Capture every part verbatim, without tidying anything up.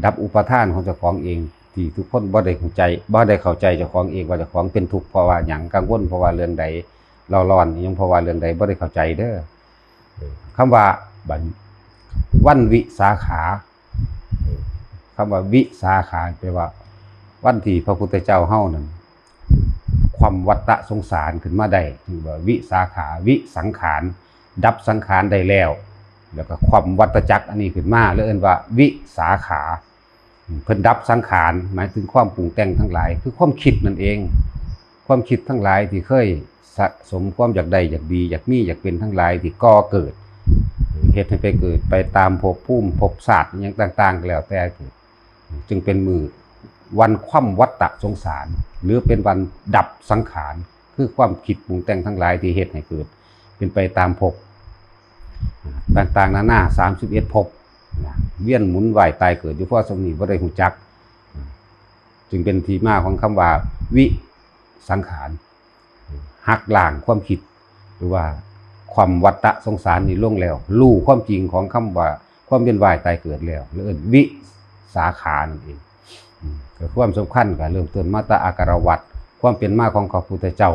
ดับอุปาทานของเจ้าของเอง ที่ทุกคนบ่ได้เข้าใจ บ่ได้เข้าใจเจ้าของเองว่าเจ้าของเป็นทุกข์เพราะว่าหยัง กังวลเพราะว่าเรื่องใด เร่าร้อนอิหยังเพราะว่าเรื่องใด บ่ได้เข้าใจเด้อ เออ คำว่าบัด วันวิสาขา เออ คำว่าวิสาขาแปลว่า วันที่พระพุทธเจ้าเฮานั้น คว่ำวัฏสงสารขึ้นมาได้ เรียกว่าวิสาขา วิสังขาร ดับสังขารได้แล้ว แล้วก็คว่ำวัฏจักรอันนี้ขึ้นมา แล้วเอิ้นว่าวิสาขา เพิ่นดับสังขาร หมายถึงความปรุงแต่งทั้งหลาย คือความคิดนั่นเอง ความคิดทั้งหลายที่เคยสะสมความอยากได้ อยากดี อยากมี อยากเป็นทั้งหลายที่ก่อเกิด เฮ็ดให้ไปเกิดไปตามภพภูมิภพชาติอิหยังต่างๆ ก็แล้วแต่ จึงเป็นมื้อวันคว่ำวัฏสงสาร หรือเป็นวันดับสังขาร คือความคิดปรุงแต่งทั้งหลายที่เฮ็ดให้เกิด เป็นไปตามภพ ต่างๆ นานา สามสิบเอ็ดภพ นะ เวียนหมุนว่ายตายเกิดอยู่พอส่ำนี้ บ่ได้ฮู้จัก จึงเป็นที่มาของคำว่าวิสังขาร หักล้างความคิด หรือว่าคว่ำวัฏสงสารนี้ลงแล้ว รู้ความจริงของคำว่าความเวียนว่ายตายเกิดแล้ว เรียกเอิ้นวิสาขานั่นเอง อืม ก็ความสำคัญก็เริ่มต้นมาแต่อาการวัฏ ความเป็นมาของพระพุทธเจ้า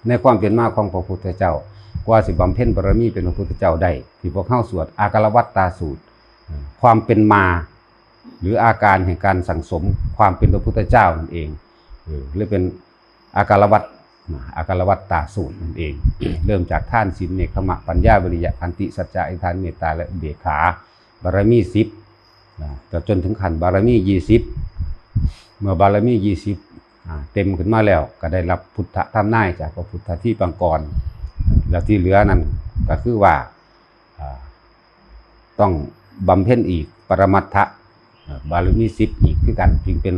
ในความเป็นมาของพระพุทธเจ้า กว่าสิบำเพ็ญบารมีเป็นพระพุทธเจ้าได้ ที่พวกเฮาสวดอาการวัตตาสูตร ความเป็นมา หรืออาการแห่งการสั่งสมความเป็นพระพุทธเจ้านั่นเอง เออ หรือเป็นอาการวัต อาการวัตตาสูตรนั่นเอง เริ่มจากทานศีล เนกขัมมะ ปัญญา วิริยะ ขันติ สัจจะ อธิษฐาน เมตตา และอุเบกขา บารมีสิบ นะ จนถึงขั้นบารมียี่สิบ เมื่อบารมียี่สิบ อ่า เต็มขึ้นมาแล้ว ก็ได้รับพุทธทำนายจากพระพุทธที่ปางกร แล้วที่เหลือนั่นก็คือว่า อ่า ต้องบำเพ็ญอีกปรมัตถะ อ่า บารมีสิบอีกคือกัน จึงเป็น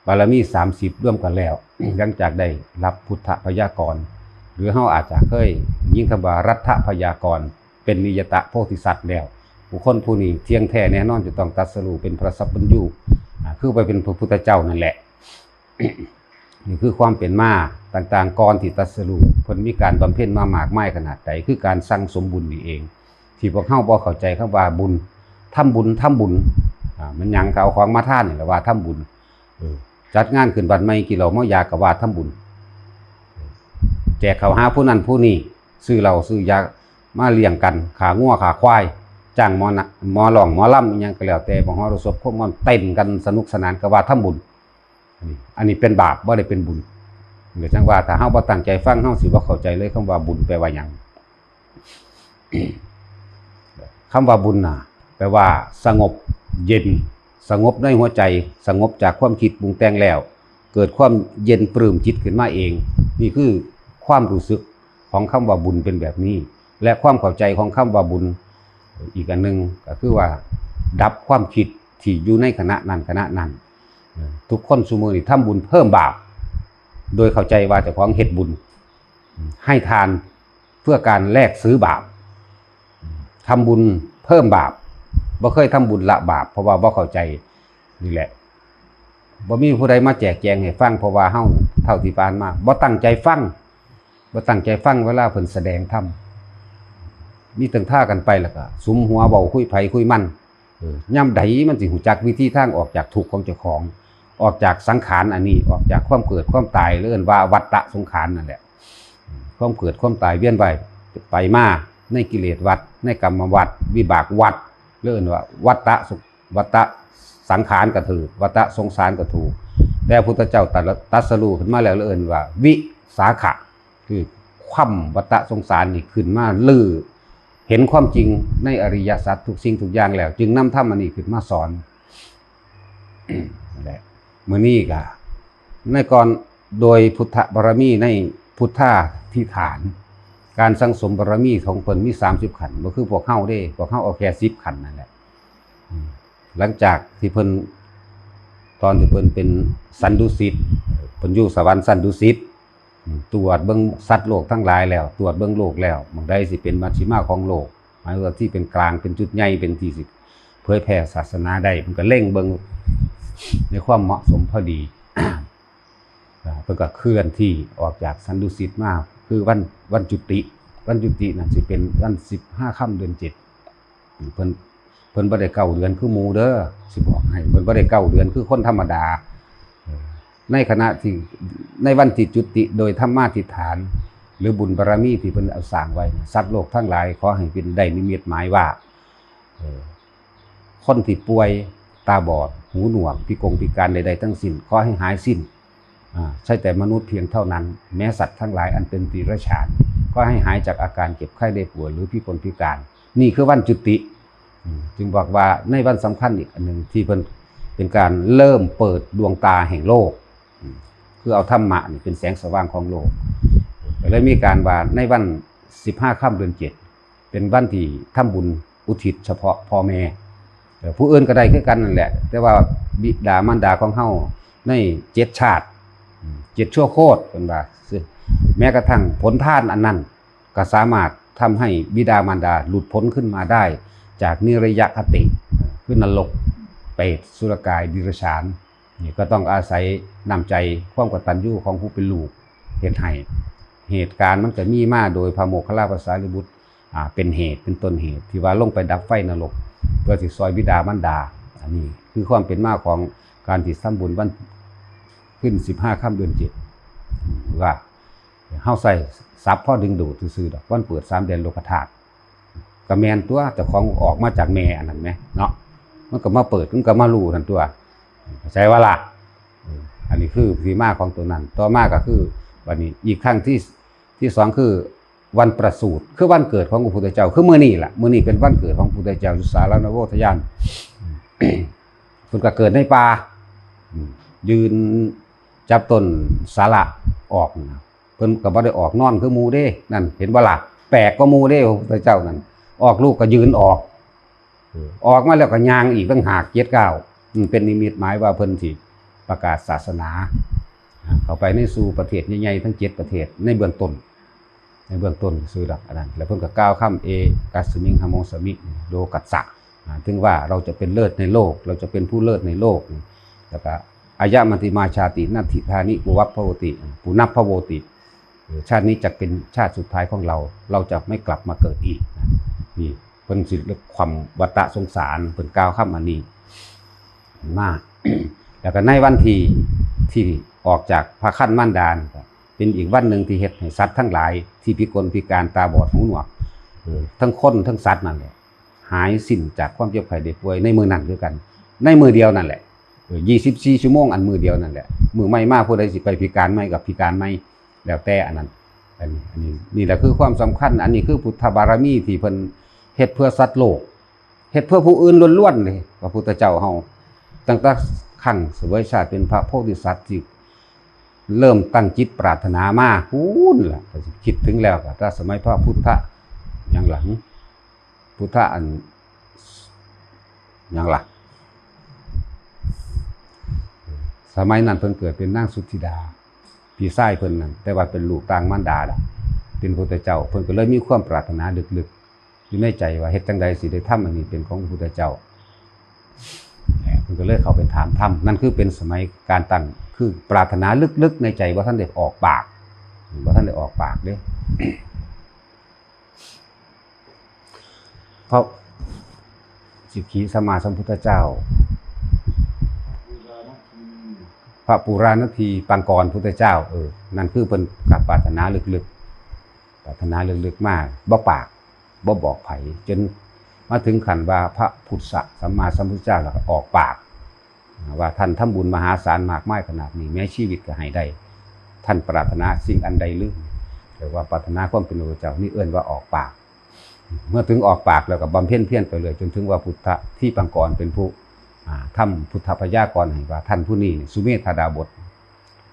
บารมีสามสิบรวมกันแล้ว หลังจากได้รับพุทธพยากรณ์ หรือเฮาอาจจะเคยยินคำว่ารัตถพยากรณ์ เป็นนิยตะโพธิสัตว์แล้ว บุคคลผู้นี้เที่ยงแท้แน่นอนจะต้องตรัสรู้เป็นพระสัพพัญญู อ่า คือไปเป็นพระพุทธเจ้านั่นแหละ นี่คือความเป็นมาต่างๆ ก่อนที่ตรัสรู้ เพิ่นมีการบำเพ็ญมามากมายขนาดใด คือการสั่งสมบุญนี่เอง ที่พวกเฮาบ่เข้าใจคำว่าบุญ ทำบุญ ทำบุญ อ่า มันหยัง ก็เอาของมาทานนี่แหละว่าทำบุญ เออ จัดงานขึ้นบ้านใหม่ กินเหล้าเมายาก็ว่าทำบุญ แจกข้าวหาผู้นั้นผู้นี้ ซื้อเหล้าซื้อยามาเลี้ยงกัน ฆ่างัวฆ่าควาย จ้างหมอนะ หมอร้องหมอลำอิหยังก็แล้วแต่ มหรสพ โคมงอน เต้นกันสนุกสนานก็ว่าทำบุญ อันนี้ อันนี้เป็นบาป บ่ได้เป็นบุญ เดี๋ยวจังว่าถ้าเฮาบ่ตั้งใจฟัง เฮาสิบ่เข้าใจเลยคำว่าบุญแปลว่าหยัง คำว่าบุญน่ะ แปลว่าสงบเย็น สงบในหัวใจ สงบจากความคิดปรุงแต่งแล้ว เกิดความเย็นปลื้มจิตขึ้นมาเอง นี่คือความรู้สึกของคำว่าบุญเป็นแบบนี้ และความเข้าใจของคำว่าบุญ อีกอันหนึ่งก็คือว่า ดับความคิดที่อยู่ในขณะนั้นขณะนั้น เออ ทุกคนซุมื้อนี้ทำบุญเพิ่มบาป โดยเข้าใจว่าเจ้าของเฮ็ดบุญ ให้ทานเพื่อการแลกซื้อบาป ทำบุญเพิ่มบาป บ่เคยทำบุญละบาป เพราะว่าบ่เข้าใจนี่แหละ บ่มีผู้ใดมาแจกแจงให้ฟัง เพราะว่าเฮาเท่าที่ผ่านมา บ่ตั้งใจฟัง บ่ตั้งใจฟังเวลาเพิ่นแสดงธรรม มีแต่พากันไปแล้วก็สุมหัวเว้าคุยไผคุยมัน เออ ยามใดมันสิฮู้จักวิธีทางออกจากทุกข์ของเจ้าของ ออกจากสังขารอันนี้ ออกจากความเกิดความตาย เอิ้นว่าวัฏฏะสงขารนั่นแหละ ความเกิดความตายเวียนว่ายไปมาในกิเลสวัฏ ในกรรมวัฏ วิบากวัฏ เอิ้นว่าวัฏฏะสง- วัฏฏะสังขารก็ถูก วัฏฏะสงสารก็ถูก แต่พุทธเจ้าตรัส- ตรัสรู้ขึ้นมาแล้ว เอิ้นว่าวิสาขะ คือคว่ำวัฏฏะสงสารนี่ขึ้นมา ลือเห็นความจริงในอริยสัจทุกสิ่งทุกอย่างแล้ว จึงนำธรรมอันนี้ขึ้นมาสอน นั่นแหละ มื้อนี้ก็ในก่อน โดยพุทธบารมีในพุทธาธิฐาน การสั่งสมบารมีของเพิ่นมีสามสิบขั้น บ่คือพวกเฮาเด้ พวกเฮาเอาแค่สิบขั้นนั่นแหละ อืม หลังจากที่เพิ่น ตอนที่เพิ่นเป็นสันดุสิต เพิ่นอยู่สวรรค์สันดุสิต อืม ตรวจเบิ่งสัตว์โลกทั้งหลายแล้ว ตรวจเบิ่งโลกแล้ว หม่องใดสิเป็นมัชฌิมาของโลก หมายว่าที่เป็นกลาง เป็นจุดใหญ่ เป็นที่สิเผยแผ่ศาสนาได้ เพิ่นก็เล็งเบิ่งในความเหมาะสมพอดี อ่า เพิ่นก็เคลื่อนที่ออกจากสันดุสิตมา คือวัน วันจุติ วันจุตินั่นสิเป็นวันสิบห้าค่ำเดือนเจ็ด เพิ่น เพิ่นบ่ได้เก้าเดือนคือหมู่เด้อ สิบอกให้ เพิ่นบ่ได้เก้าเดือนคือคนธรรมดา เออ ในขณะที่ ในวันที่จุติโดยธรรมาธิษฐาน หรือบุญบารมีที่เพิ่นเอาสร้างไว้เนี่ย สัตว์โลกทั้งหลายขอให้เป็นได้นิมิตหมายว่า เออ คนที่ป่วย ตาบอด หูหนวก พิกลพิการใดๆทั้งสิ้น ขอให้หายสิ้น อ่า ใช่แต่มนุษย์เพียงเท่านั้น แม้สัตว์ทั้งหลายอันเป็นเดรัจฉาน ก็ให้หายจากอาการเจ็บไข้ได้ป่วยหรือพิกลพิการ นี่คือวันจุติ อืม จึงบอกว่าในวันสำคัญอีกอันหนึ่งที่เพิ่นเป็นการเริ่มเปิดดวงตาแห่งโลก อืม คือเอาธรรมะนี่เป็นแสงสว่างของโลก ก็เลยมีการว่าในวันสิบห้าค่ำเดือนเจ็ด เป็นวันที่ทำบุญอุทิศเฉพาะพ่อแม่ เอ่อ ผู้อื่นก็ได้คือกันนั่นแหละ แต่ว่าบิดามารดาของเฮาในเจ็ดชาติ อืม เจ็ดชั่วโคตร เพิ่นว่า ซึ่งแม้กระทั่งผลทานอันนั้น ก็สามารถทำให้บิดามารดาหลุดพ้นขึ้นมาได้จากนิรยคติ คือนรก เปรต สุรกาย เดรัจฉาน นี่ก็ต้องอาศัยน้ำใจ ความกตัญญูของผู้เป็นลูกเฮ็ดให้ เหตุการณ์มันก็มีมาโดยพระโมคคัลลาภาษาริบุตร อ่า เป็นเหตุ เป็นต้นเหตุที่ว่าลงไปดับไฟนรก เพื่อสิซอยบิดามารดา อันนี้คือความเป็นมาของการที่ทำบุญวันขึ้นสิบห้าค่ำเดือนเจ็ด ว่าเฮาใส่ศัพท์พอดึงดูดซื่อๆดอก วันเปิดสามแดนโลกธาตุ ก็แม่นตัว เจ้าของออกมาจากแม่อันนั้นแหมเนาะ มันก็มาเปิด มันก็มารู้นั่นตัว เข้าใจว่าล่ะ เออ อันนี้คือที่มาของตัวนั้น ต่อมาก็คือ บัดนี้อีกครั้งที่ ที่สองคือวันประสูติ คือวันเกิดของพระพุทธเจ้า คือมื้อนี้ล่ะ มื้อนี้เป็นวันเกิดของพระพุทธเจ้า อยู่สาลาวนโวทยาน เพิ่นก็เกิดในป่า อืม ยืนจับต้นสาละออกนะ เพิ่นก็บ่ได้ออกนอนคือหมู่เด้ นั่น เห็นบ่ล่ะ แปลกกว่าหมู่เด้ พระพุทธเจ้านั่น ออกลูกก็ยืนออก เออ ออกมาแล้วก็ย่างอีกต่างหากเจ็ดก้าว อืม เป็นนิมิตหมายว่าเพิ่นสิประกาศศาสนา อ่า เข้าไปในสู่ประเทศใหญ่ๆทั้งเจ็ดประเทศในเบื้องต้น ในเบื้องต้นซื่อดอกอันนั้น แล้วเพิ่นก็กล่าวคำ เอกัสมิงหะโมสมิ โลกัสสะ อ่า ถึงว่าเราจะเป็นเลิศในโลก เราจะเป็นผู้เลิศในโลก แล้วก็ อายะมัตติมาชาติ นัตถิทานิ ปุวัพพโวติ ปุนัพพโวติ เออ ชาตินี้จะเป็นชาติสุดท้ายของเรา เราจะไม่กลับมาเกิดอีก นี่เพิ่นสิเรียกความวัฏสงสาร เพิ่นกล่าวคำอันนี้มา แล้วก็ในวันที่ ที่ออกจากพระครรภ์มารดานี่ก็เป็นอีกวันหนึ่งที่เฮ็ดให้สัตว์ทั้งหลายที่พิกลพิการ ตาบอด หูหนวก เออ ทั้งคนทั้งสัตว์นั่นแหละ หายสิ้นจากความเจ็บไข้ได้ป่วยในมื้อนั้นคือกัน ในมื้อเดียวนั่นแหละ เออ ยี่สิบสี่ชั่วโมงอันมื้อเดียวนั่นแหละ มื้อใหม่มาผู้ใดสิไปพิการใหม่ก็พิการใหม่ แล้วแต่อันนั้น อันนี้ อันนี้ นี่แหละคือความสำคัญ อันนี้คือพุทธบารมีที่เพิ่นเฮ็ดเพื่อสัตว์โลก เฮ็ดเพื่อผู้อื่นล้วนๆเลย พระพุทธเจ้าเฮา ตั้งแต่ครั้งเสวยชาติเป็นพระโพธิสัตว์ที่เริ่มตั้งจิตปรารถนามา พู้นล่ะ ก็คิดถึงแล้วก็ ถ้าสมัยพระพุทธ หยังล่ะ หึ พุทธะอัน หยังล่ะ สมัยนั้นเพิ่นเกิดเป็นนางสุทธิดา พี่ชายเพิ่นนั่น แต่ว่าเป็นลูกต่างมารดาล่ะ เป็นพุทธเจ้า เพิ่นก็เลยมีความปรารถนาลึกๆ อยู่ในใจว่าเฮ็ดจั่งใดสิได้ทำอันนี้เป็นของพระพุทธเจ้า เพิ่นก็เลยเข้าไปถามธรรม นั่นคือเป็นสมัยการตั้ง คือปรารถนาลึกๆในใจ บ่ทันได้ออกปาก บ่ทันได้ออกปากเด้ พระสิกขีสัมมาสัมพุทธเจ้า พระปุราณทีปังกรพุทธเจ้า เออ นั่นคือเพิ่นก็ปรารถนาลึกๆ ปรารถนาลึกๆมา บ่ปาก บ่บอกไผ จนมาถึงขั้นว่าพระพุทธสัมมาสัมพุทธเจ้าแล้วก็ออกปาก ว่าท่านทำบุญมหาศาลมากมายขนาดนี้ แม้ชีวิตก็ให้ได้ ท่านปรารถนาสิ่งอันใดหรือ เรียกว่าปรารถนาความเป็นพระพุทธเจ้า นี่เอิ้นว่าออกปาก เมื่อถึงออกปากแล้วก็บำเพ็ญเพียรไปเลย จนถึงว่าพุทธะที่ปังกรเป็นผู้ อ่า ทำพุทธพยากรณ์ให้ว่าท่านผู้นี้นี่ สุเมธาดาบส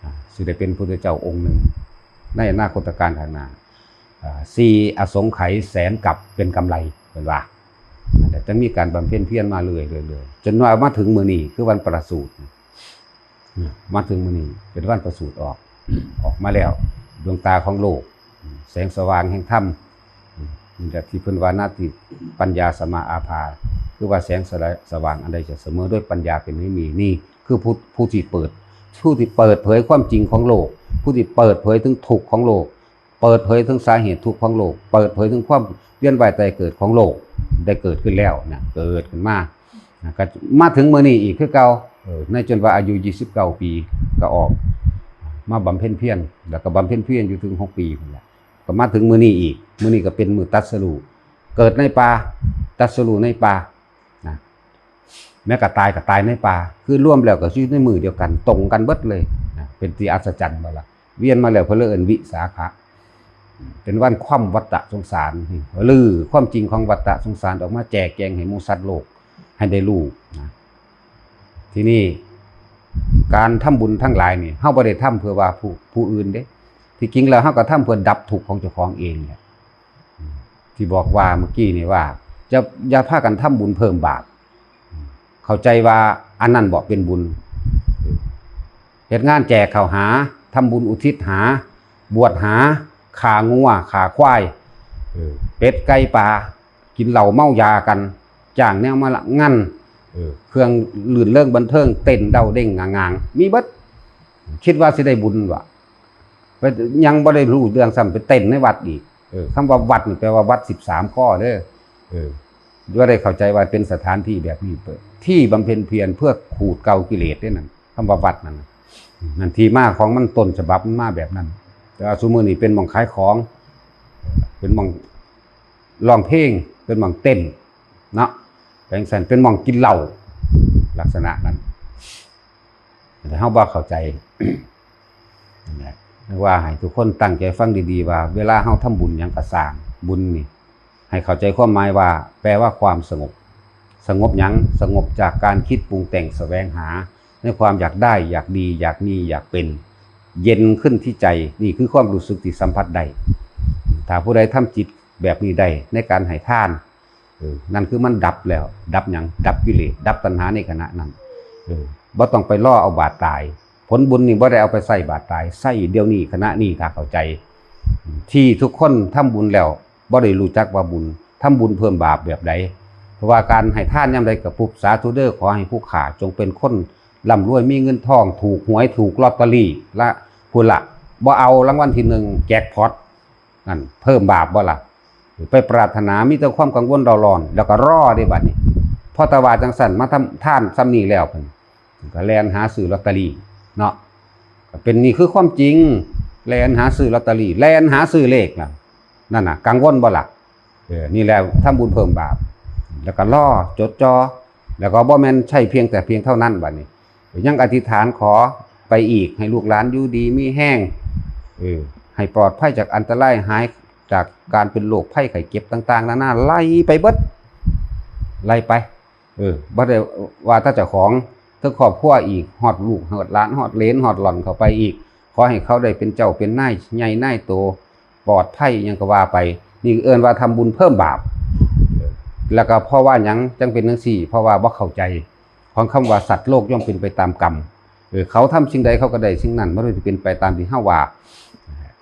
อ่า สิได้เป็นพุทธเจ้าองค์หนึ่ง ในอนาคตกาลข้างหน้า อ่า สี่อสงไขยแสนกัปเป็นกำไร เพิ่นว่า นั่นแหละ จั่งมีการบำเพ็ญเพียรมาเรื่อยๆ เรื่อยๆ จนว่ามาถึงมื้อนี้ คือวันประสูติ เนี่ย มาถึงมื้อนี้เป็นวันประสูติออก ออกมาแล้ว ดวงตาของโลก แสงสว่างแห่งธรรม นี่แหละที่เพิ่นว่า นาติปัญญาสมาอาภา คือว่าแสงสว่างอันใดจะเสมอด้วยปัญญาเป็นไม่มี นี่คือผู้ ผู้ที่เปิด ผู้ที่เปิดเผยความจริงของโลก ผู้ที่เปิดเผยถึงทุกข์ของโลก เปิดเผยถึงสาเหตุทุกข์ของโลก เปิดเผยถึงความเวียนว่ายตายเกิดของโลก ได้เกิดขึ้นแล้วนะ เกิดขึ้นมานะ ก็มาถึงมื้อนี้อีกคือเก่า เออ ในจนว่าอายุยี่สิบเก้าปี ก็ออก มาบำเพ็ญเพียร แล้วก็บำเพ็ญเพียรอยู่ถึงหกปีนั่นแหละ ก็มาถึงมื้อนี้อีก มื้อนี้ก็เป็นมื้อตรัสรู้ เกิดในป่า ตรัสรู้ในป่านะ แม้กระตายก็ตายในป่า คือรวมแล้วก็อยู่ในมื้อเดียวกัน ตรงกันเบิดเลยนะ เป็นที่อัศจรรย์บ่ล่ะ เวียนมาแล้วเพิ่นเลยเอิ้นวิสาขะ เป็นวันคว่ำวัฏฏะสงสาร หรือความจริงของวัฏฏะสงสารออกมาแจกแจงให้หมู่สัตว์โลกให้ได้รู้นะ ทีนี้การทำบุญทั้งหลายนี่ เฮาบ่ได้ทำเพื่อว่าผู้ ผู้อื่นเด้ ที่จริงแล้วเฮาก็ทำเพื่อดับทุกข์ของเจ้าของเองแหละ ที่บอกว่าเมื่อกี้นี่ว่า จะอย่าพากันทำบุญเพิ่มบาป เข้าใจว่าอันนั้นบ่เป็นบุญ เฮ็ดงานแจกข้าวหา ทำบุญอุทิศหา บวชหา ฆ่างัว ฆ่าควาย เออ เป็ดไก่ปลา กินเหล้าเมายากัน จ้างแนวมาละงัน เออ เครื่องลื่นเริงบันเทิง เต้นเด้าเด้งงางๆ มีเบิด คิดว่าสิได้บุญวะ ไป ยังบ่ได้รู้เรื่องซ้ำ ไปเต้นในวัดอีก เออ คำว่าวัดนี่แปลว่าวัดสิบสามข้อเด้อ เออ บ่ได้เข้าใจว่าเป็นสถานที่แบบนี้ ที่บำเพ็ญเพียรเพื่อขูดเกลากิเลสเด้นั่น คำว่าวัดนั่นน่ะ นั่นที่มาของมัน ต้นฉบับมันมาแบบนั้น แต่ว่าซุมื้อนี้เป็นหม่องขายของ เป็นหม่องร้องเพลง เป็นหม่องเต้นเนาะ เป็นซั่น เป็นหม่องกินเหล้า ลักษณะนั้น แต่เฮาบ่เข้าใจ นั่นแหละ ว่าให้ทุกคนตั้งใจฟังดีๆ ว่าเวลาเฮาทำบุญหยังก็ซ่าง บุญนี่ ให้เข้าใจความหมายว่า แปลว่าความสงบ สงบหยัง สงบจากการคิดปรุงแต่งแสวงหา ในความอยากได้ อยากดี อยากมี อยากเป็น เย็นขึ้นที่ใจ นี่คือความรู้สึกที่สัมผัสได้ ถ้าผู้ใดทำจิตแบบนี้ได้ในการให้ทาน เออ นั่นคือมันดับแล้ว ดับหยัง ดับกิเลส ดับตัณหาในขณะนั้น เออ บ่ต้องไปรอเอาบาดตาย ผลบุญนี่บ่ได้เอาไปใส่บาดตาย ใส่เดี๋ยวนี้ขณะนี้ ถ้าเข้าใจ ที่ทุกคนทำบุญแล้ว บ่ได้รู้จักว่าบุญ ทำบุญเพิ่มบาปแบบใด เพราะว่าการให้ทานยามใดก็ปุ๊บ สาธุเด้อ ขอให้ผู้ข้าจงเป็นคนร่ำรวยมีเงินทอง ถูกหวยถูกลอตเตอรี่ ละพุ้นละ บ่เอารางวัลที่หนึ่ง แจ็คพอต นั่นเพิ่มบาปบ่ล่ะ ไปปรารถนามีแต่ความกังวลเร่าร้อน แล้วก็รอเด้บัดนี้ พอแต่ว่าจังซั่น มาทำทานส่ำนี้แล้ว เพิ่นก็แล่นหาซื้อลอตเตอรี่เนาะ ก็เป็น นี่คือความจริง แล่นหาซื้อลอตเตอรี่ แล่นหาซื้อเลขล่ะ นั่นน่ะ กังวลบ่ล่ะ เออ นี่แหละทำบุญเพิ่มบาป แล้วก็รอ จดจ่อ แล้วก็บ่แม่นใช่เพียงแต่เพียงเท่านั้นบัดนี้ ยังอธิษฐานขอไปอีก ให้ลูกหลานอยู่ดีมีแฮง เออ ให้ปลอดภัยจากอันตราย หายจากการเป็นโรคภัยไข้เจ็บต่างๆ นานา ไล่ไปเบิด ไล่ไป เออ บ่ได้ว่าแต่เจ้าของ ทั้งครอบครัวอีก ฮอดลูก ฮอดหลาน ฮอดเหลน ฮอดหล่อนเข้าไปอีก ขอให้เขาได้เป็นเจ้าเป็นนาย ใหญ่นายโต ปลอดภัย หยังก็ว่าไป นี่เอิ้นว่าทำบุญเพิ่มบาป แล้วก็เพราะว่าหยังจังเป็นจังซี่ เพราะว่าบ่เข้าใจของคำว่าสัตว์โลกย่อมเป็นไปตามกรรม เออ เขาทำสิ่งใดเขาก็ได้สิ่งนั้น มันเลยเป็นไปตามที่เฮาว่า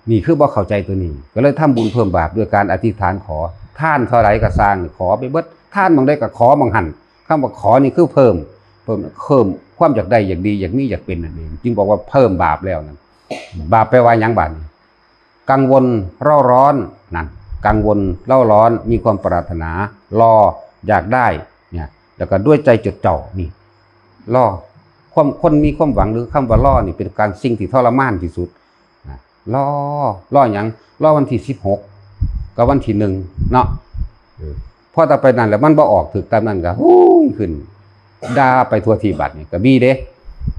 นี่คือบ่เข้าใจตัวนี้ ก็เลยทำบุญเพิ่มบาปด้วยการอธิษฐานขอ ทานเท่าใดก็ซ่าง ขอไปเบิด ทานหม่องใดก็ขอหม่องหั่น คำว่าขอนี่คือเพิ่ม เพิ่ม เพิ่มความอยากได้ อยากดี อยากมี อยากเป็นนั่นเอง จึงบอกว่าเพิ่มบาปแล้วนั่น บาปแปลว่าหยังบาดนี้ กังวลเร่าร้อนนั่น กังวลเร่าร้อน มีความปรารถนา รอ อยากได้ เนี่ย แล้วก็ด้วยใจจดจ่อ นี่ รอ ความ คนมีความหวัง หรือคำว่ารอนี่เป็นการสิ่งที่ทรมานที่สุดนะ รอ รอหยัง รอวันที่สิบหก กับวันที่หนึ่งเนาะ เออ พอต่อไปนั่นแหละมันบ่ออกถืกตามนั้นก็ ฮู้ย ขึ้น ด่าไปทั่วที่บัดนี่ก็มีเด้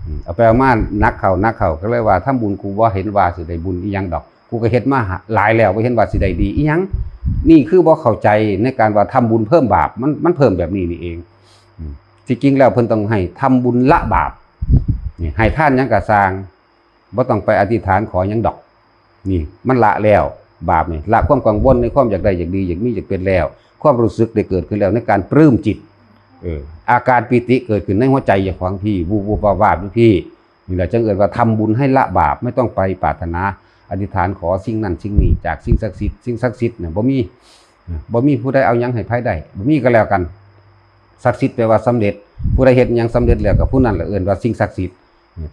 อืม เอาไปเอามาหนักเข้าหนักเข้า ก็เลยว่าทำบุญกูบ่เห็นว่าสิได้บุญอีหยังดอก กูก็เฮ็ดมาหลายแล้ว บ่เห็นว่าสิได้ดีอีหยัง นี่คือบ่เข้าใจในการว่าทำบุญเพิ่มบาป มัน มันเพิ่มแบบนี้นี่เอง อืม ที่จริงแล้วเพิ่นต้องให้ทำบุญละบาป นี่ ให้ทานหยังก็ซ่าง บ่ต้องไปอธิษฐานขอหยังดอก นี่มันละแล้ว บาปนี่ ละความกังวลในความอยากได้ อยากดี อยากมี อยากเป็นแล้ว ความรู้สึกได้เกิดขึ้นแล้วในการปลื้มจิต เออ อาการปีติเกิดขึ้นในหัวใจเจ้าของพี้ วูบๆ วาบๆ อยู่พี้ นี่แหละจังเอิ้นว่าทำบุญให้ละบาป ไม่ต้องไปปรารถนา อธิษฐานขอสิ่งนั้นสิ่งนี้จากสิ่งศักดิ์สิทธิ์ สิ่งศักดิ์สิทธิ์เนี่ยบ่มี บ่มีผู้ใดเอาหยังให้ไผได้ บ่มีก็แล้วกัน ศักดิ์สิทธิ์แปลว่าสำเร็จ ผู้ใดเฮ็ดหยังสำเร็จแล้วก็ผู้นั้นแหละเอิ้นว่าสิ่งศักดิ์สิทธิ์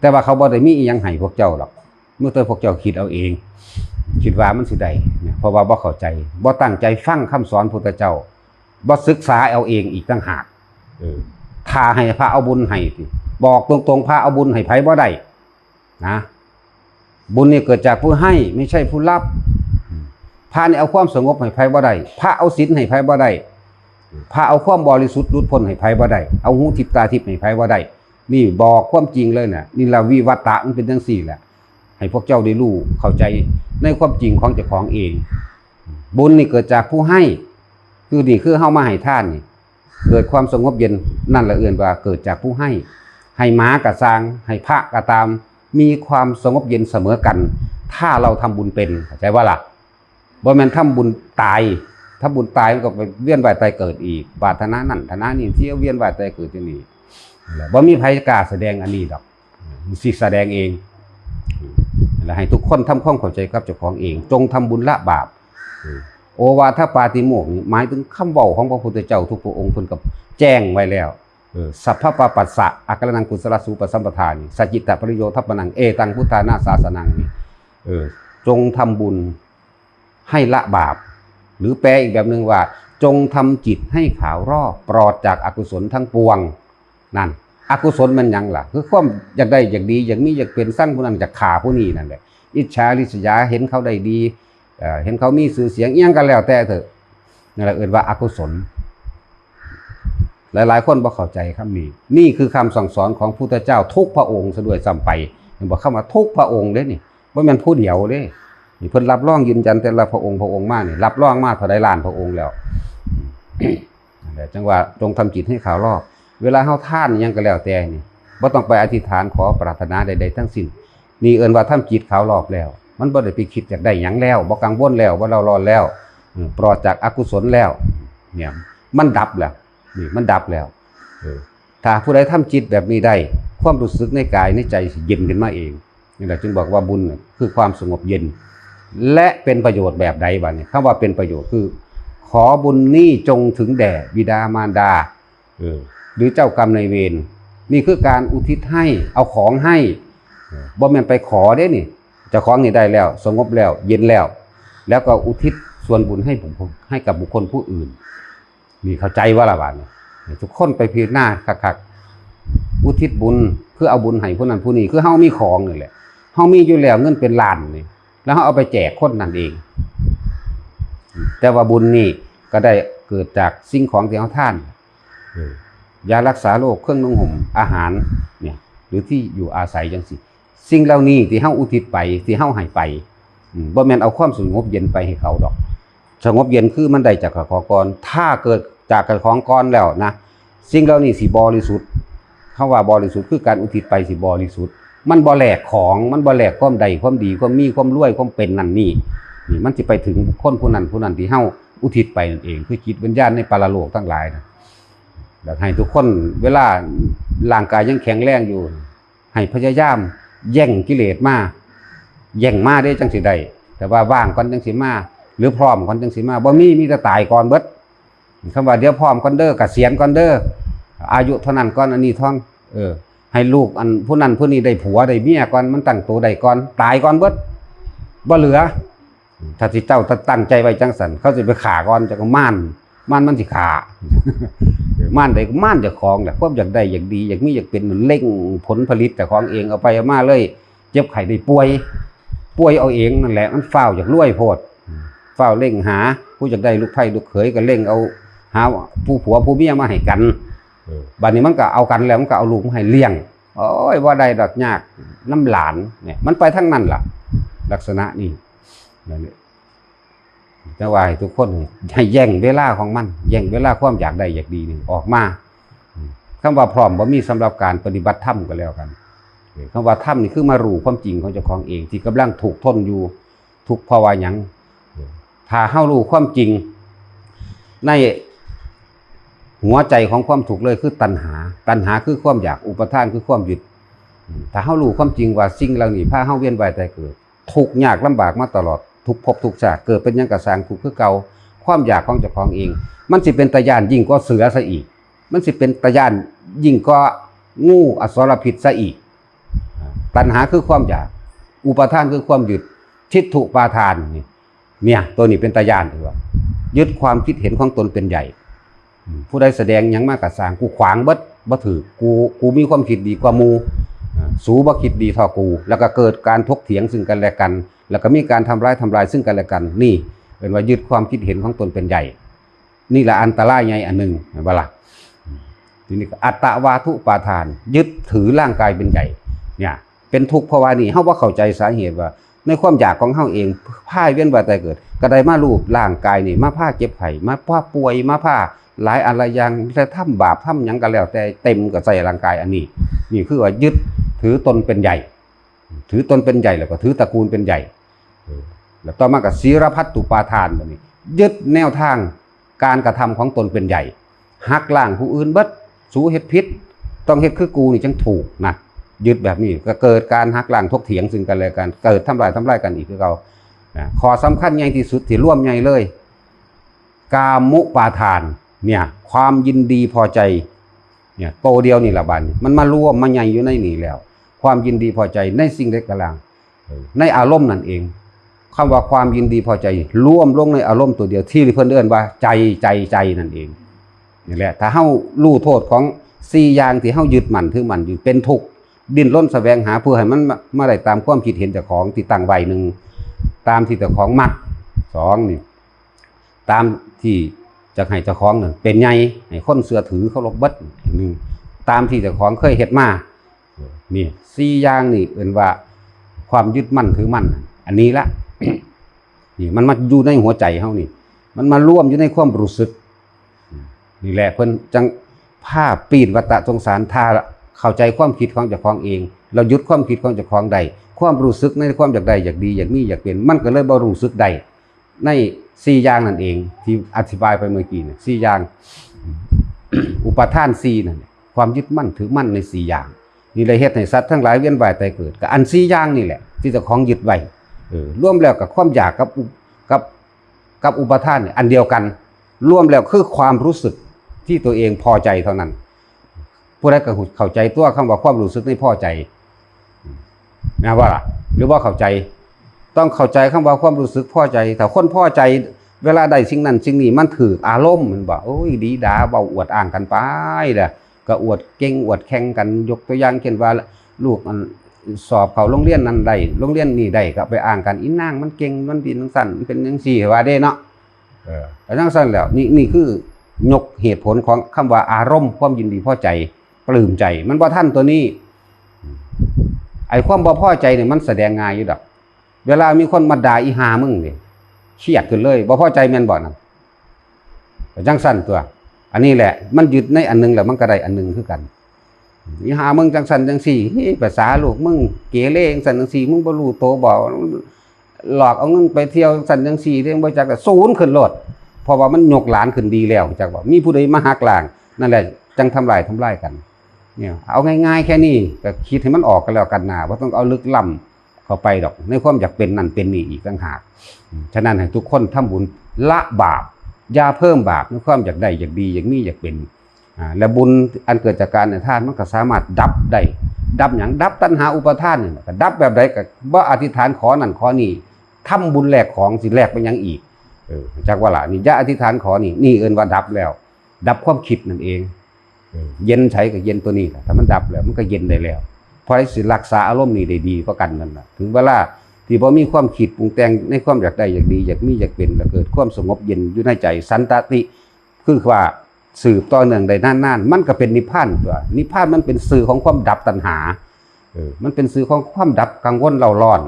แต่ว่าเขาบ่ได้มีอิหยังให้พวกเจ้าหรอก เมื่อแต่พวกเจ้าคิดเอาเอง คิดว่ามันสิได้เนี่ย เพราะว่าบ่เข้าใจ บ่ตั้งใจฟังคำสอนพุทธเจ้า บ่ศึกษาเอาเองอีกต่างหาก เออ ถ้าให้พระเอาบุญให้ติ บอกตรงๆ พระเอาบุญให้ไผบ่ได้นะ บุญนี่เกิดจากผู้ให้ ไม่ใช่ผู้รับ พระนี่เอาความสงบให้ไผบ่ได้ พระเอาศีลให้ไผบ่ได้ พระเอาความบริสุทธิ์หลุดพ้นให้ไผบ่ได้ เอาหูทิพย์ตาทิพย์ให้ไผบ่ได้ นี่บอกความจริงเลยน่ะ นี่ละวิวัตะมันเป็นจังซี่แหละ ให้พวกเจ้าได้รู้เข้าใจในความจริงของเจ้าของเอง บุญนี่เกิดจากผู้ให้ คือนี่คือเฮามาให้ทานนี่ เกิดความสงบเย็น นั่นละเอิ้นว่าเกิดจากผู้ให้ ให้หมากะซ่าง ให้พระกะตาม มีความสงบเย็นเสมอกัน ถ้าเราทำบุญเป็น เข้าใจบ่ล่ะ บ่แม่นทำบุญตาย ทำบุญตายมันก็ไปเวียนว่ายตายเกิดอีก บาปฐานะนั่นฐานะนี่ เที่ยวเวียนว่ายตายเกิดอยู่นี่ บ่มีไผกล้าแสดงอันนี้ดอก สิแสดงเอง และให้ทุกคนทำความเข้าใจกับเจ้าของเอง จงทำบุญละบาป โอวาทปาติโมกข์นี่หมายถึงคำเว้าของพระพุทธเจ้าทุกพระองค์ เพิ่นก็แจ้งไว้แล้ว เออ สัพพะปาปัสสะ อาการนังกุศลสูปสัมปทานี่ สัจจิตะปริโยทัปปนัง เอตังพุทธานาสาสนังนี่ เออ จงทำบุญให้ละบาป หรือแปลอีกแบบหนึ่งว่า จงทำจิตให้ขาวรอบ ปลอดจากอกุศลทั้งปวง นั่น อกุศลมันหยังล่ะ คือความอยากได้อยากดี อยากมีอยากเป็น ซังผู้นั้นอยากฆ่าผู้นี้นั่นแหละ อิจฉาริษยา เห็นเขาได้ดี เอ่อ เห็นเขามีชื่อเสียงอิหยังก็แล้วแต่เถอะ นั่นแหละเอิ้นว่าอกุศล หลายๆ คนบ่เข้าใจคำนี้ นี่คือคำสั่งสอนของพุทธเจ้าทุกพระองค์ซะด้วยซ้ำไป เห็นบ่ คำว่าทุกพระองค์เด้นี่ บ่แม่นผู้เดียวเด้ นี่เพิ่นรับรองยืนยันแต่ละพระองค์พระองค์มานี่ รับรองมาเท่าใดล้านพระองค์แล้ว นั่นแหละ จังว่าจงทำจิตให้ขาวรอบ เวลาเฮาทานอิหยังก็แล้วแต่นี่ บ่ต้องไปอธิษฐานขอปรารถนาใดๆ ทั้งสิ้น นี่เอิ้นว่าทำจิตขาวรอบแล้ว มันบ่ได้ไปคิดอยากได้หยังแล้ว บ่กังวลแล้ว บ่เร่าร้อนแล้ว อืม ปลอดจากอกุศลแล้ว เนี่ย มันดับแล้ว นี่มันดับแล้ว เออ ถ้าผู้ใดทำจิตแบบนี้ได้ ความรู้สึกในกายในใจสิเย็นขึ้นมาเอง นี่แหละจึงบอกว่าบุญน่ะคือความสงบเย็น และเป็นประโยชน์แบบใดบัดนี้ คำว่าเป็นประโยชน์คือ ขอบุญนี้จงถึงแด่บิดามารดา เออ หรือเจ้ากรรมนายเวร นี่คือการอุทิศให้ เอาของให้ เออ บ่แม่นไปขอเด้นี่ เจ้าของนี่ได้แล้ว สงบแล้ว เย็นแล้ว แล้วก็อุทิศส่วนบุญให้บุคคล ให้กับบุคคลผู้อื่น นี่เข้าใจว่าละบาดนี้ ให้ทุกคนไปพิจารณาคักๆ อุทิศบุญคือเอาบุญให้ผู้นั้นผู้นี้ คือเฮามีของนี่แหละ เฮามีอยู่แล้วเงินเป็นล้านนี่ แล้วเฮาเอาไปแจกคนนั่นเอง แต่ว่าบุญนี่ก็ได้เกิดจากสิ่งของที่เฮาทาน เออ ยารักษาโรค เครื่องนุ่งห่ม อาหาร เนี่ย หรือที่อยู่อาศัยจังซี้ สิ่งเหล่านี้ที่เฮาอุทิศไป ที่เฮาให้ไป อืม บ่แม่นเอาความสงบเย็นไปให้เขาดอก สงบเย็นคือมันได้จากเจ้าของก่อน ถ้าเกิดจากเจ้าของก่อนแล้วนะ สิ่งเหล่านี้สิบริสุทธิ์ คำว่าบริสุทธิ์คือการอุทิศไปสิบริสุทธิ์ มันบ่แลกของ มันบ่แลกความได้ ความดี ความมี ความรวย ความเป็นนั่นนี่ นี่มันสิไปถึงบุคคลผู้นั้นผู้นั้นที่เฮาอุทิศไปนั่นเอง คือจิตวิญญาณในปรโลกทั้งหลายนะ อยากให้ทุกคนเวลาร่างกายยังแข็งแรงอยู่ ให้พยายามแย่งกิเลสมา แย่งมาเด้จังสิได้ แต่ว่าว่างก่อนจังสิมา หรือพร้อมก่อนจังสิมา บ่มี มีแต่ตายก่อนเบิด คำว่าเดี๋ยวพร้อมก่อนเด้อ เกษียณก่อนเด้อ อายุเท่านั้นก่อน อันนี้ท่อน เออ ให้ลูกอันผู้นั้นผู้นี้ได้ผัวได้เมียก่อน มันตั้งตัวได้ก่อน ตายก่อนเบิด บ่เหลือ ถ้าสิเจ้าตั้งใจไว้จังสัน เขาสิไปฆ่าก่อน จักมาร มารมันสิฆ่า มารใดก็มารเจ้าของแหละ ความอยากได้อยากดี อยากมีอยากเป็น เร่งผลผลิตเจ้าของเอง เอาไปเอามาเลย เจ็บไข้ได้ป่วย ป่วยเอาเองนั่นแหละ มันฟ้าวอยากรวยโพด ฟ้าวเร่งหา ผู้อยากได้ลูกไผ่ลูกเขยก็เร่งเอา หาผู้ผัวผู้เมียมาให้กัน เออ บัดนี้มันก็เอากันแล้ว มันก็เอาลูกมาให้เลี้ยง โอ้ย บ่ได้ดอก ยากนำหลาน เนี่ย มันไปทางนั้นล่ะ ลักษณะนี้ นั่นแหละ แต่ว่าให้ทุกคนให้แย่งเวลาของมัน แย่งเวลาความอยากได้อยากดีนี่ออกมา คำว่าพร้อมบ่มีสำหรับการปฏิบัติธรรมก็แล้วกัน คำว่าธรรมนี่คือมารู้ความจริงของเจ้าของเอง ที่กำลังทุกข์ทนอยู่ ทุกข์เพราะว่าหยัง ถ้าเฮารู้ความจริง ในหัวใจของความทุกข์เลยคือตัณหา ตัณหาคือความอยาก อุปาทานคือความยึด ถ้าเฮารู้ความจริงว่าสิ่งเหล่านี้พาเฮาเวียนว่ายตายเกิด ทุกข์ยากลำบากมาตลอด ทุกภพทุกชาติ เกิดเป็นหยังก็สร้างทุกข์คือเก่า ความอยากของเจ้าของเอง มันสิเป็นตาย้านยิ่งกว่าเสือซะอีก มันสิเป็นตาย้านยิ่งกว่างูอสรพิษซะอีก ตัณหาคือความอยาก อุปาทานคือความยึด ทิฏฐุปาทานนี่ เนี่ย ตัวนี้เป็นตาย้านที่ว่า ยึดความคิดเห็นของตนเป็นใหญ่ อืม ผู้ใดแสดงหยังมาก็ซ่าง กูขวางเบิด บ่ถืก กู กูมีความคิดดีกว่าหมู่ อ่า สูบ่คิดดีเท่ากู แล้วก็เกิดการถกเถียงซึ่งกันและกัน แล้วก็มีการทำร้ายทำลายซึ่งกันและกัน นี่เอิ้นว่ายึดความคิดเห็นของตนเป็นใหญ่ นี่แหละอันตรายใหญ่อันหนึ่ง เห็นบ่ล่ะ ทีนี้ก็อัตตวาทุปาทาน ยึดถือร่างกายเป็นใหญ่ เนี่ย เป็นทุกข์เพราะว่านี่ เฮาบ่เข้าใจสาเหตุว่า ในความอยากของเฮาเอง พาเวียนว่ายตายเกิด ก็ได้มารูปร่างกายนี่ มาพาเจ็บไข้ มาพาป่วย มาพาหลายอันหลายอย่าง แต่ทำบาปทำหยังก็แล้วแต่ เต็มก็ใส่ร่างกายอันนี้ นี่คือว่ายึดถือตนเป็นใหญ่ ถือตนเป็นใหญ่ แล้วก็ถือตระกูลเป็นใหญ่ เออ แล้วต่อมาก็ศีลพัตตุปาทาน บัดนี้ ยึดแนวทางการกระทำของตนเป็นใหญ่ หักล้างผู้อื่นเบิด สูเฮ็ดผิด ต้องเฮ็ดคือกูนี่จังถูกนะ ยึดแบบนี้ก็เกิดการหักล้างถกเถียงซึ่งกันและกัน เกิดทำร้ายทำลายกันอีกคือเก่า นะ ข้อสำคัญใหญ่ที่สุดที่รวมใหญ่เลย กามุปาทาน เนี่ย ความยินดีพอใจ เนี่ย โตเดียวนี่ละบาดนี้ มันมารวมมาใหญ่อยู่ในนี่แล้ว ความยินดีพอใจในสิ่งใดก็แล้ว เออ ในอารมณ์นั่นเอง คำว่าความยินดีพอใจ รวมลงในอารมณ์ตัวเดียว ที่เพิ่นเอิ้นว่าใจ ใจ ใจนั่นเอง นี่แหละ ถ้าเฮารู้โทษของสี่อย่างที่เฮายึดมั่นถือมั่นอยู่ เป็นทุกข์ ดิ้นรนแสวงหาเพื่อให้มันมา มาได้ตามความคิดเห็นเจ้าของที่ตั้งไว้ หนึ่ง ตามที่เจ้าของมัก สอง นี่ ตามที่จะให้เจ้าของนั่นเป็นใหญ่ ให้คนเชื่อถือเคารพเบิด หนึ่ง ตามที่เจ้าของเคยเฮ็ดมา นี่ สี่อย่างนี่เอิ้นว่าความยึดมั่นถือมั่น อันนี้ละ นี่มันมาอยู่ในหัวใจเฮานี่ มันมารวมอยู่ในความรู้สึก นี่แหละเพิ่นจังพาปีนวัฏสงสาร ถ้าเข้าใจความคิดของเจ้าของเอง เราหยุดความคิดของเจ้าของได้ ความรู้สึกในความอยากได้ อยากดี อยากมี อยากเป็น มันก็เลยบ่รู้สึกได้ ในสี่อย่างนั่นเอง ที่อธิบายไปเมื่อกี้เนี่ย สี่อย่าง อุปาทานสี่นั่นแหละ ความยึดมั่นถือมั่นในสี่อย่าง นี่เลยเฮ็ดให้สัตว์ทั้งหลายเวียนว่ายตายเกิด ก็อันสี่อย่างนี่แหละ ที่เจ้าของยึดไว้ เออ รวมแล้วกับความอยากกับอุ- กับ กับอุปาทานเนี่ยอันเดียวกัน รวมแล้วคือความรู้สึกที่ตัวเองพอใจเท่านั้น ผู้ใดก็เข้าใจตัวคำว่าความรู้สึกนี่พอใจ นะว่าล่ะ หรือว่าเข้าใจ ต้องเข้าใจคำว่าความรู้สึกพอใจ ถ้าคนพอใจ เวลาได้สิ่งนั้นสิ่งนี้ มันถืกอารมณ์ มันบอก โอ้ย ดีดา เว้าอวดอ้างกันไปเด้อ ก็อวดเก่งอวดแข่งกัน ยกตัวอย่างเช่นว่า ลูกอันสอบเข้าโรงเรียนนั้นได้ โรงเรียนนี้ได้ ก็ไปอ้างกัน อีนางมันเก่ง มันเป็นจั่งซั่น มันเป็นจั่งซี่ ว่าเด้เนาะ เออ ก็จั่งซั่นแล้ว นี่ นี่คือยกเหตุผลของคำว่าอารมณ์ความยินดีพอใจ ปลื้มใจ มันบ่ทันตัวนี้ ไอ้ความบ่พอใจเนี่ยมันแสดงง่ายอยู่ดอก เวลามีคนมาด่า อีห่ามึงนี่ เครียดขึ้นเลย บ่พอใจแม่นบ่นั่น ก็จั่งซั่นตัว อันนี้แหละ มันยึดในอันหนึ่งแล้วมันก็ได้อันหนึ่งคือกัน อีห่ามึงจั่งซั่นจั่งซี่ เฮ้ย ภาษาลูกมึงเกเรจั่งซั่นจั่งซี่ มึงบ่รู้โตบ่ หลอกเอาเงินไปเที่ยวจั่งซั่นจั่งซี่ เรื่องบ่จักก็ศูนย์ขึ้นโลด เพราะว่ามันยกหลานขึ้นดีแล้ว จักบ่ มีผู้ใดมาหักล้าง นั่นแหละ จั่งทำลาย ทำลายกัน เนี่ย เอาง่ายๆแค่นี้ ก็คิดให้มันออกกันแล้วกันนะ บ่ต้องเอาลึกล้ำเข้าไปดอก ในความอยากเป็นนั่นเป็นนี่อีกต่างหาก ฉะนั้นให้ทุกคนทำบุญละบาป อย่าเพิ่มบาป ในความอยากได้ อยากดี อยากมี อยากเป็น อ่า และบุญอันเกิดจากการให้ทานมันก็สามารถดับได้ ดับหยัง ดับตัณหาอุปาทานนี่แหละ ก็ดับแบบใด ก็บ่อธิษฐานขอนั่นขอนี่ ทำบุญแลกของ สิแลกไปหยังอีก เออ จักว่าล่ะ นี่อย่าอธิษฐานขอนี่ นี่เอิ้นว่าดับแล้ว ดับความคิดนั่นเอง เออ เย็นใสก็เย็นตัวนี้แหละ ถ้ามันดับแล้วมันก็เย็นได้แล้ว เพราะให้สิรักษาอารมณ์นี่ได้ดีกว่ากันนั่นแหละ ถึงเวลาที่บ่มีความคิดปรุงแต่งในความอยากได้ อยากดี อยากมี อยากเป็น แล้วเกิดความสงบเย็นอยู่ในใจ สันตติ คือว่าสืบต่อเนื่องได้นานๆ มันก็เป็นนิพพานตัว นิพพานมันเป็นชื่อของความดับตัณหา เออ มันเป็นชื่อของความดับกังวลเร่าร้อน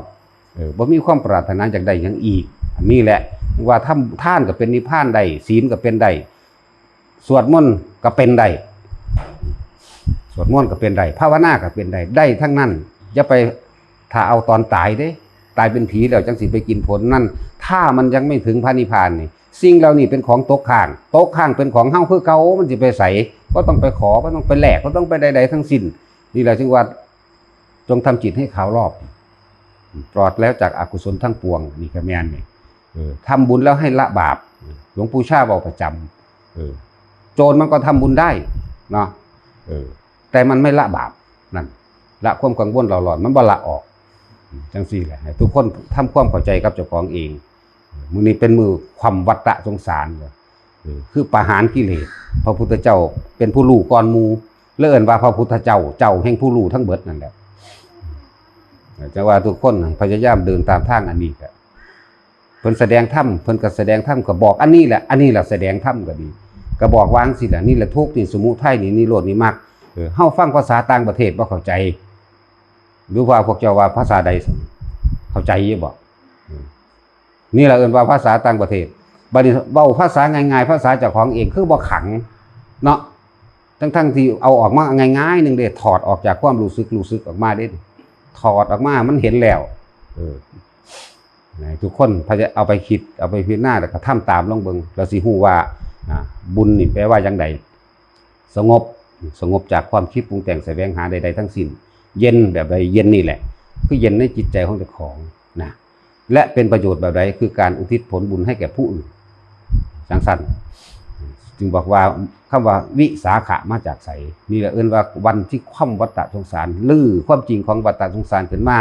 เออ บ่มีความปรารถนาอยากได้หยังอีก อันนี้แหละ ว่าทำทานก็เป็นนิพพานได้ ศีลก็เป็นได้ สวดมนต์ก็เป็นได้ สวดมนต์ก็เป็นได้ ภาวนาก็เป็นได้ ได้ทั้งนั้น อย่าไป ถ้าเอาตอนตายเด้ ตายเป็นผีแล้วจั่งสิไปกินผลนั่น ถ้ามันยังไม่ถึงพระนิพพานนี่ สิ่งเหล่านี้เป็นของตกค้าง ตกค้างเป็นของเฮาคือเก่า มันสิไปไส บ่ต้องไปขอ บ่ต้องไปแลก บ่ต้องไปใดๆทั้งสิ้น นี่แหละจึงว่า จงทำจิตให้ขาวรอบ ปลอดแล้วจากอกุศลทั้งปวง นี่ก็แม่นนี่ เออ ทำบุญแล้วให้ละบาป หลวงปู่ชาเว้าประจำ เออ โจรมันก็ทำบุญได้เนาะ เออ แต่มันไม่ละบาป นั่น ละความกังวลเร่าร้อน มันบ่ละออก จั่งซี่แหละ ให้ทุกคนทำความเข้าใจกับเจ้าของเอง มื้อนี้เป็นมื้อคว่ำวัฏสงสาร คือประหารกิเลส พระพุทธเจ้าเป็นผู้รู้ก่อนหมู่ เลยเอิ้นว่าพระพุทธเจ้า เจ้าแห่งผู้รู้ทั้งเบิดนั่นแหละ จั่งว่าทุกคนพยายามเดินตามทางอันนี้ก็ เพิ่นแสดงธรรม เพิ่นก็แสดงธรรม ก็บอกอันนี้แหละ อันนี้แหละแสดงธรรมก็ดี ก็บอกว่าจั่งซี้แหละ นี่แหละทุกข์ นี่สมุทัย นี่นิโรธ นี่มรรค เออ เฮาฟังภาษาต่างประเทศบ่เข้าใจ หรือว่าพวกเจ้าว่าภาษาใด เข้าใจอยู่บ่ เออ นี่แหละเอิ้นว่าภาษาต่างประเทศ บัดนี้เว้าภาษาง่ายๆ ภาษาเจ้าของเอง คือบ่ขังเนาะ ทั้งๆ ที่เอาออกมาง่ายๆ หนึ่งเด้ ถอดออกจากความรู้สึก รู้สึกออกมาเด้ ถอดออกมา มันเห็นแล้ว เออ ให้ทุกคนพยายามเอาไปคิด เอาไปพิจารณา แล้วก็ทำตามลองเบิ่ง แล้วสิฮู้ว่า อ่า บุญนี่แปลว่าจั่งใด สงบ สงบจากความคิดปรุงแต่งแสวงหาใดๆ ทั้งสิ้น เย็นแบบใด เย็นนี่แหละ คือเย็นในจิตใจของเจ้าของนะ และเป็นประโยชน์แบบใด คือการอุทิศผลบุญให้แก่ผู้อื่น จั่งซั่น จึงบอกว่าคำว่าวิสาขะมาจากไส นี่แหละเอิ้นว่าวันที่คว่ำวัฏฏะสงสาร รื้อความจริงของวัฏฏะสงสารขึ้นมา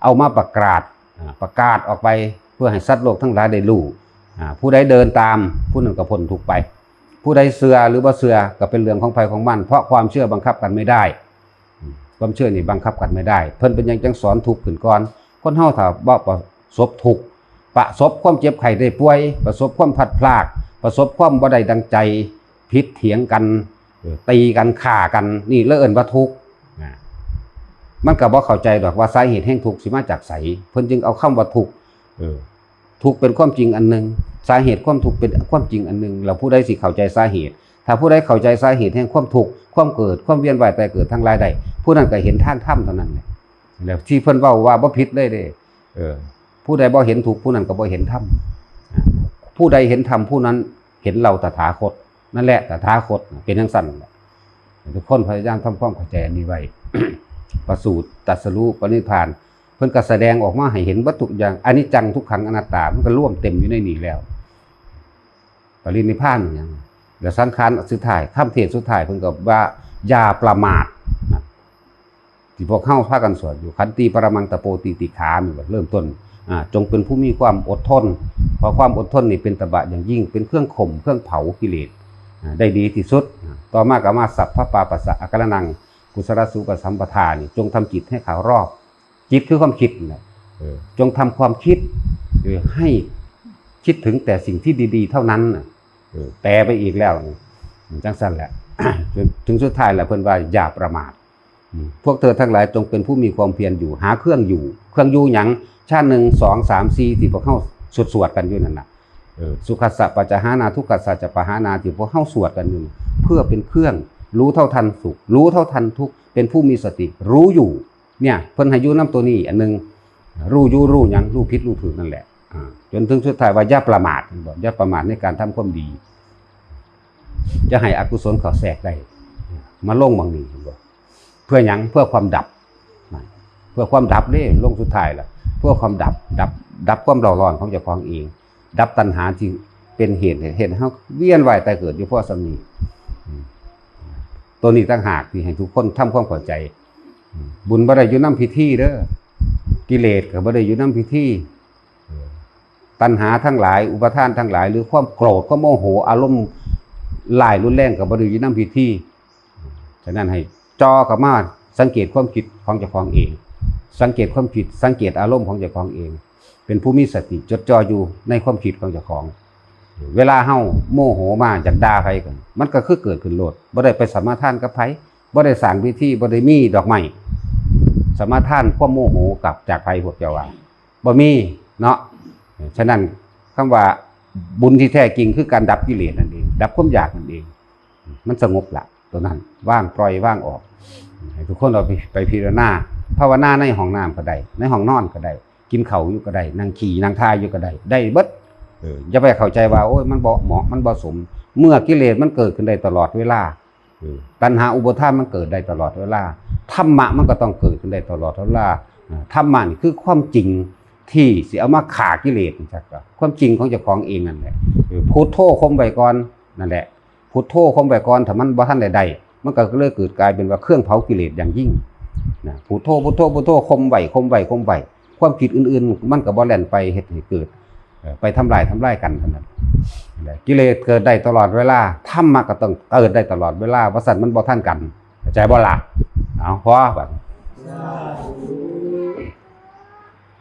เอามาประกาศ อ่า ประกาศออกไป เพื่อให้สัตว์โลกทั้งหลายได้รู้ อ่า ผู้ใดเดินตาม ผู้นั้นก็พ้นทุกข์ไป ผู้ใดเชื่อหรือบ่เชื่อก็เป็นเรื่องของไผของมัน เพราะความเชื่อบังคับกันไม่ได้ อืม ความเชื่อนี่บังคับกันไม่ได้ เพิ่นเป็นหยังจั่งสอนทุกข์ขึ้นก่อน คนเฮาถ้าบ่ประสบทุกข์ ประสบความเจ็บไข้ได้ป่วย ประสบความพลัดพราก ประสบความบ่ได้ดังใจ ผิดเถียงกัน เออ ตีกัน ฆ่ากัน นี่เลยเอิ้นว่าทุกข์ นะ มันก็บ่เข้าใจดอกว่าสาเหตุแห่งทุกข์สิมาจากไส เพิ่นจึงเอาคำว่าทุกข์ เออ ทุกข์เป็นความจริงอันหนึ่ง สาเหตุความทุกข์เป็นความจริงอันหนึ่ง แล้วผู้ใดสิเข้าใจสาเหตุ ถ้าผู้ใดเข้าใจสาเหตุแห่งความทุกข์ ความเกิด ความเวียนว่ายตายเกิดทั้งหลายได้ ผู้นั้นก็เห็นทางธรรมเท่านั้นแหละ แล้วที่เพิ่นเว้าว่าบ่ผิดเลยเด้ เออ ผู้ใดบ่เห็นทุกข์ ผู้นั้นก็บ่เห็นธรรม อ่า ผู้ใดเห็นธรรม ผู้นั้นเห็นเราตถาคต นั่นแหละตถาคต เป็นจั่งซั่นแหละ ทุกคนพยายามทำความเข้าใจอันนี้ไว้ ประสูติ ตรัสรู้ ปรินิพพาน เพิ่นก็แสดงออกมาให้เห็นเบิดทุกอย่าง อนิจจัง ทุกขัง อนัตตา มันก็รวมเต็มอยู่ในนี้แล้ว ปรินิพพานอหยัง แล้วสังขารสุดท้าย คำเทศน์สุดท้าย เพิ่นก็ว่า อย่าประมาทนะ ที่พวกเฮาพากันสวดอยู่ ขันติปรมังตะโปติติขา นี่ว่าเริ่มต้น อ่า จงเป็นผู้มีความอดทน เพราะความอดทนนี่เป็นตบะอย่างยิ่ง เป็นเครื่องข่ม เครื่องเผากิเลส อ่า ได้ดีที่สุด อ่า ต่อมาก็มา สัพพะปาปัสสะอาการนัง กุศลสูปสัมปทา นี่ จงทำจิตให้ขาวรอบ จิตคือความคิดนั่นแหละ เออ จงทำความคิด เออ ให้คิดถึงแต่สิ่งที่ดีๆ เท่านั้นน่ะ เออ แปลไปอีกแล้วนี่ จั่งซั่นแหละ จนถึงสุดท้ายแล้วเพิ่นว่าอย่าประมาท อืม พวกเธอทั้งหลายจงเป็นผู้มีความเพียรอยู่ หาเครื่องอยู่ เครื่องอยู่หยัง ชาติหนึ่ง สอง สาม สี่ ที่พวกเฮาสวดๆ กันอยู่นั่นน่ะ เออ สุขัสสะปัจจหานา ทุกขัสสะจะปหานา ที่พวกเฮาสวดกันอยู่นี่ เพื่อเป็นเครื่องรู้เท่าทันสุข รู้เท่าทันทุกข์ เป็นผู้มีสติ รู้อยู่ เนี่ย เพิ่นให้อยู่นำตัวนี้อันหนึ่ง รู้อยู่ รู้หยัง รู้ผิด รู้ถูกนั่นแหละ อ่า จนถึงสุดท้ายว่าอย่าประมาท เห็นบ่ อย่าประมาทในการทำความดี จะให้อกุศลเข้าแทรกได้ มาลงหม่องนี้ เห็นบ่ เพื่อหยัง เพื่อความดับ นั่น เพื่อความดับเด้ ลงสุดท้ายล่ะ เพื่อความดับ ดับ ดับความเร่าร้อนของเจ้าของเอง ดับตัณหาที่เป็นเหตุให้ เฮ็ดให้เฮาเวียนว่ายตายเกิดอยู่พอส่ำนี้ อืม ตัวนี้ต่างหากที่ให้ทุกคนทำความเข้าใจ อืม บุญบ่ได้อยู่นำพิธีเด้อ กิเลสก็บ่ได้อยู่นำพิธี เออ ตัณหาทั้งหลาย อุปาทานทั้งหลาย หรือความโกรธ ความโมโห อารมณ์ร้ายรุนแรงก็บ่ได้อยู่นำพิธี ฉะนั้นให้จ่อเข้ามาสังเกตความคิดของเจ้าของเอง สังเกตความคิด สังเกตอารมณ์ของเจ้าของเอง เป็นผู้มีสติจดจ่ออยู่ในความคิดของเจ้าของ เวลาเฮาโมโหมาอยากด่าไผก็ มันก็คือเกิดขึ้นโลด บ่ได้ไปสมาทานกับไผ บ่ได้สร้างพิธี บ่ได้มีดอกไม้สมาทานความโมโหกับจากไผ พวกเจ้าว่า บ่มีเนาะ ฉะนั้นคำว่าบุญที่แท้จริงคือการดับกิเลสนั่นเอง ดับความอยากนั่นเอง มันสงบละ ตัวนั้น วาง ปล่อย วางออก ให้ทุกคนเอาไป ไปพิจารณา ภาวนาในห้องน้ำก็ได้ ในห้องนอนก็ได้ กินข้าวอยู่ก็ได้ นั่งขี้นั่งถ่ายอยู่ก็ได้ ได้เบิด เออ อย่าไปเข้าใจว่า โอ้ย มันบ่เหมาะ มันบ่สม เมื่อกิเลสมันเกิดขึ้นได้ตลอดเวลา เออ ตัณหาอุปาทานมันเกิดได้ตลอดเวลา ธรรมะมันก็ต้องเกิดขึ้นได้ตลอดเวลา อ่า ธรรมะนี่คือความจริงที่สิเอามาฆ่ากิเลสจัก ความจริงของเจ้าของเองนั่นแหละ เออ พุทโธคมไว้ก่อน นั่นแหละ พุทโธคมไว้ก่อน ถ้ามันบ่ทันได้ได้ มันก็เลยเกิดกลายเป็นว่าเครื่องเผากิเลสอย่างยิ่ง นะ พุทโธ พุทโธ พุทโธ คมไว้ คมไว้ คมไว้ ความคิดอื่นๆ มันก็บ่แล่นไปเฮ็ดให้เกิด เออ ไปทำลายทำลายกันเท่านั้นแหละ กิเลสเกิดได้ตลอดเวลา ธรรมะก็ต้องเกิดได้ตลอดเวลา บ่ซั้นมันบ่ทันกัน เข้าใจบ่ล่ะ เอา พอบัด